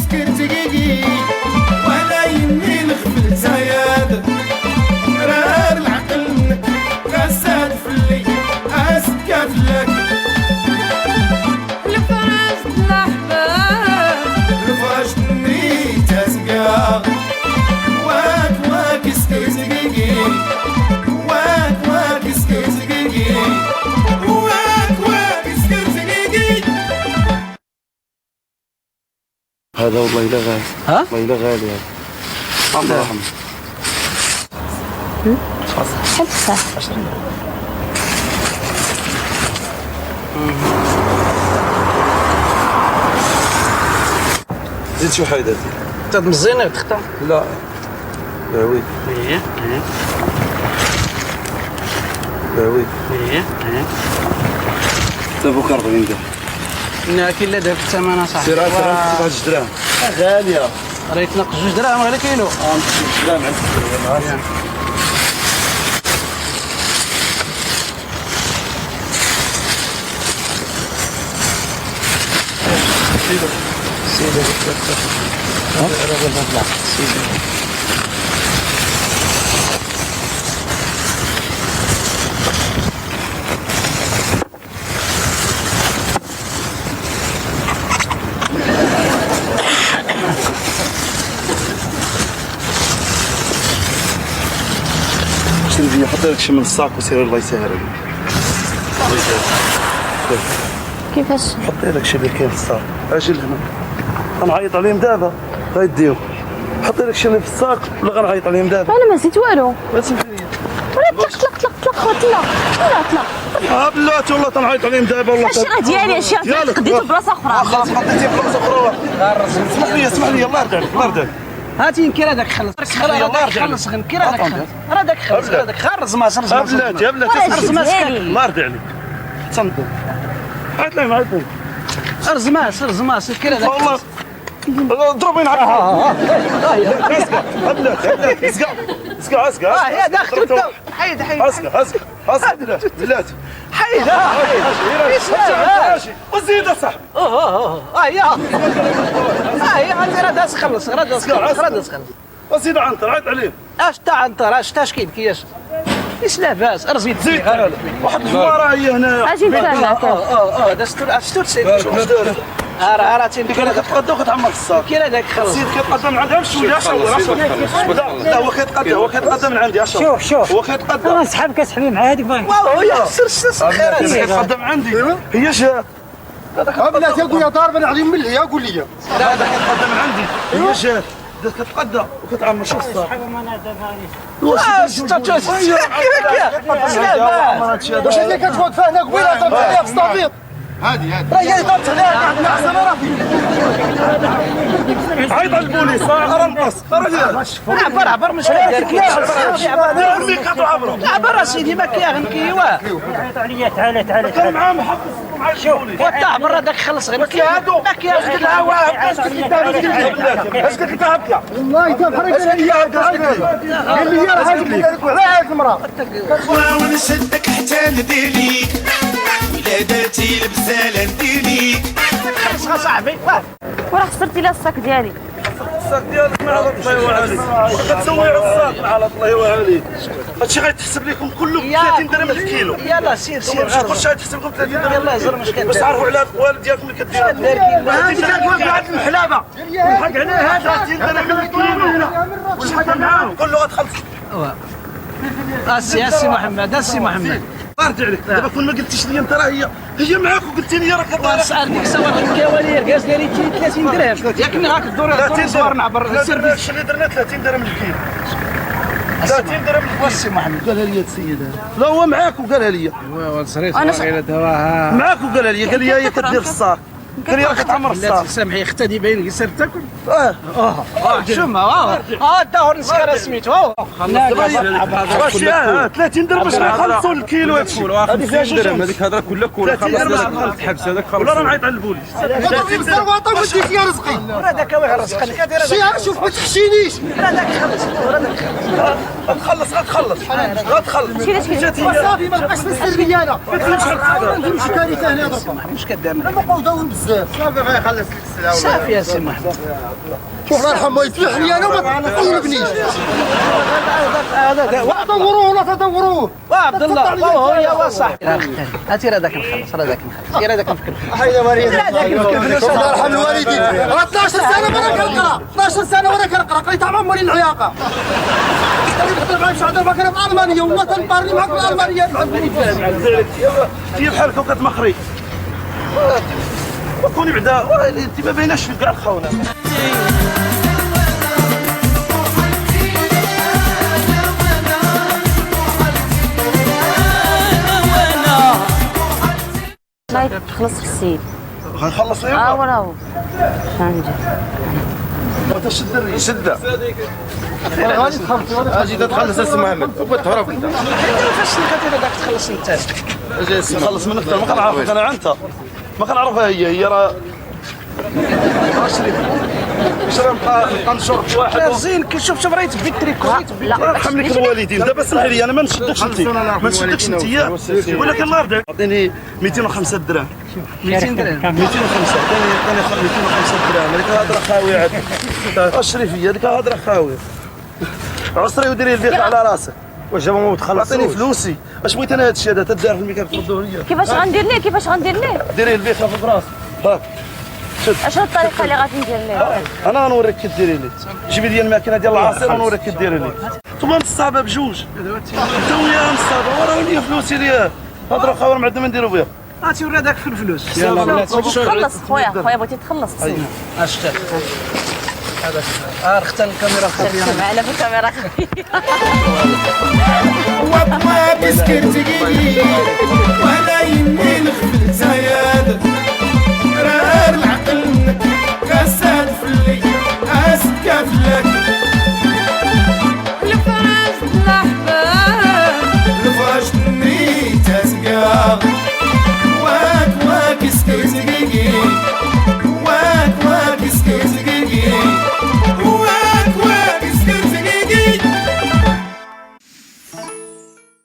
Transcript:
سكرتي ولا يمي الغفل تاياد رار العقل غساد فلي اسكا فلاك الفرج الأحباب الفرج ني تاسقا واك واك سكرتي واك واك سكرتي واك واك سكرتي. هذا والله الا غالي. ها؟ والله الا غالي هذا. عبد الرحمن شحال تفاح؟ 10. زيد شي حاجة. انت مزيان تختار. لا لا oui. ايه ايه. لا oui. ايه ايه. تابوك 40 درهم. لا كاين لا ذهب الثمن اصاحبي. سير عاد واحد 2 دراهم غالية. راه يتنقص 2 دراهم غير كيلو. 2 دراهم عندك. سيدي سيدي. شري لي حط لك شي من ال sac وسير الله يسهل عليك. الله يسهل. كيفاش؟ حطي لك شي اللي كاين في ال sac. اجي لهنا غنعيط عليهم دابا غيديو. حطي لك شي اللي في ال sac ولا غنعيط عليهم دابا. انا ما نسيت والو. ما تسمحي لي. ولا طلق طلق طلق طلق طلق لا طلق. ها بلاتي والله تنعيط عليهم دابا والله. هادشي راه ديالي، هادشي راه خديته بلاصة اخرى. خلاص حطيتيه في بلاصة اخرى. اسمح لي اسمح لي الله يرضي عليك الله يرضي عليك. هاتي نكير هذاك خلص. الله يرضي عليك. خلص نكير هذاك خلص. راه داك خلص راه داك خرز ما خرز ما. بلاتي بلاتي. رزماس. الله يرضي عليك. تصنتوا. عيط لهم عيط لهم. رزماس رزماس نكير هذاك. والله ضربين على اسكع بلاتي بلاتي اسكع اسكع اسكع. يا داخل حيد حيد. اسكع اسكع اسكع بلاتي بلاتي. حيد. ماشي وزيد اصاحبي. اوه اوه يا يا غادي راه داز خلص راه داز خلص راه داز خلص. وزيد عنتر عيط عليهم. اش تاع عنتر اش تاع كيبكي اش ايش لاباس ارزي زيد واحد الحماره هي هنا. اجي نتفاهم معاك. اه داز تور سيد. راه راه كان كتقدا وكتعمر ال sac. كاين هذاك خلص. السيد كيتقدم من عندي بشوية 10. لا هو كيتقدم هو كيتقدم من عندي 10. شوف شوف هو كيتقدم. انا سحاب كتحمي مع هذيك باغي. واو يا سر سر خير. كيتقدم عندي هي جات. بلاتي قول يا ضارب انا عليهم من يا قول لي. لا هذا كيتقدم من عندي هي جات بدات كتقدى وكتعمر. شوف ال sac. واش هي كانت واقفة هنا قبيلة ضربت عليها في الصافيط؟ هادي هادي راه هي ضربت عليها قاعد نعسه راه عيط على البوليس راه نقص. عبر عبر مش كدير عبر عبر اسيدي ما كاين كيوا. عيط عليا تعالى تعالى كان معاهم حق مع البوليس. وتعبر هذاك خلص غير هادو ما كاين. اش قلت لها اش قلت لك هبكه والله انت بحال قال لي قال لي راه عاجبك على هاد المراة. ونشدك حتى نديليك ولا درتي البزاله نديليك. خلص اصاحبي. وراه خسرتي لها ال sac ديالي. ال sac ديالك مع الله وعليك. كتسوي على ال sac مع الله وعليك. هادشي غيتحسب لكم كله 30 درهم الكيلو. يلا سير سير. كلشي غيتحسب لكم 30 درهم. يلا زر مش كدير. باش تعرفوا على القوالب ديالكم اللي كديروا. هادي كتوقف عند المحلابه الحق عليها هذا 30 درهم الكيلو. والحق معاهم كله غتخلص. اسي اسي محمد اسي محمد. الله عليك دابا كون ما قلتيش لي انت راه هي معاك وقلتي لي راه كطالع. سعر ديك السوار الكوالير كاس ديالي 30 درهم ياك ملي راك الدور الدور نعبر ال service اللي درنا 30 درهم الكيلو. 30 درهم السي محمد قالها لي السيد هذا. لا هو معاك وقالها لي. معاك وقالها لي. قال لي هي كدير في ال sac. قال لي راه كتعمر ال sac. سامحي اختي دي باين سير تاكل. اه شو ما تا نسكر سميتو. واش 30 درهم باش نخلصوا الكيلو هادشي. هذه فيها 50 درهم هذيك هضره كلها كل 30 درهم خلص الحبس هذاك خلص. ولا راه نعيط على البوليس. ضربني بالزرواطه وديت يا رزقي. راه داك هو رزقك. شي شوف ما تحشينيش. راه داك خلص راه داك غتخلص غتخلص غتخلص. صافي ما بقاش نسير ليا انا. ما نديرش كارثة هنا درك. مش كدام. انا بقاو داوي بزاف. بزاف. صافي غيخلص لك السلعة. صافي يا سي محمد. شوف الله يرحم والديك، تلوحني انا وما تقولبنيش. هذا دوروه ولا تدوروه. وعبد الله وهو يا صاحبي. هاتي راه داك نخلص، راه داك نخلص، راه داك نفكر. حيدا مريض. الله يرحم الوالدين. راه 12 سنة وانا كنقرا، 12 سنة وانا كنقرا، قريت مع مولي العياقه. تقدر معاك شي هضره باكره بالالمانيه، والله تنبارني معاك بالالمانيه. هي بحالك وكتمخري. وكوني بعدا انت ما بايناش في كاع الخونة. الله تخلص السيد. غنخلص ليه؟ وراه عندي. تشد الريش. شده. اجي تخلص السي محمد وتهرب انت. فاش خاطر داك تخلص انت. اجي السي نخلص منك ما كنعرفك انا، انت ما كنعرفها هي، هي راه شريف. واش راه نبقى نشرب واحد زين شوف شوف راه يتبي التريكو. لا الله يرحم لك الوالدين. دابا سمح لي انا ما نشدكش انت، ما نشدكش انت، ولكن الله يرضي عليك عطيني 205 درهم. 200 درهم. 205 عطيني 205 درهم. هذيك الهضرة خاوية عاد اشرفيه، هذيك الهضرة خاوية. عصري وديري البيخ على راسك. واش دابا ما تخلصوش؟ عطيني فلوسي. اش بغيت انا هذا الشيء هذا تدار في الميكاب تردوه ليا. كيفاش غندير ليه؟ كيفاش غندير ليه؟ ديري البيخه في راسك. ها اشنو الطريقة اللي غادي ندير ليه؟ انا غنوريك كي ديري لي. جيبي لي الماكينة ديال العصير ونوريك كي ديري لي. انتوما نصابه بجوج، انت وياها نصابه. وراه لي فلوسي ليا. هضره خاوره ما عندنا ما نديرو بها. عرفتي ورا داك في الفلوس. خلص خويا، خويا بغيتي تخلص. اش هذا رختن الكاميرا الخفية. معنا في الكاميرا خفيه. وابواب سكرتي ولا يمين غفلت يا رار العقل.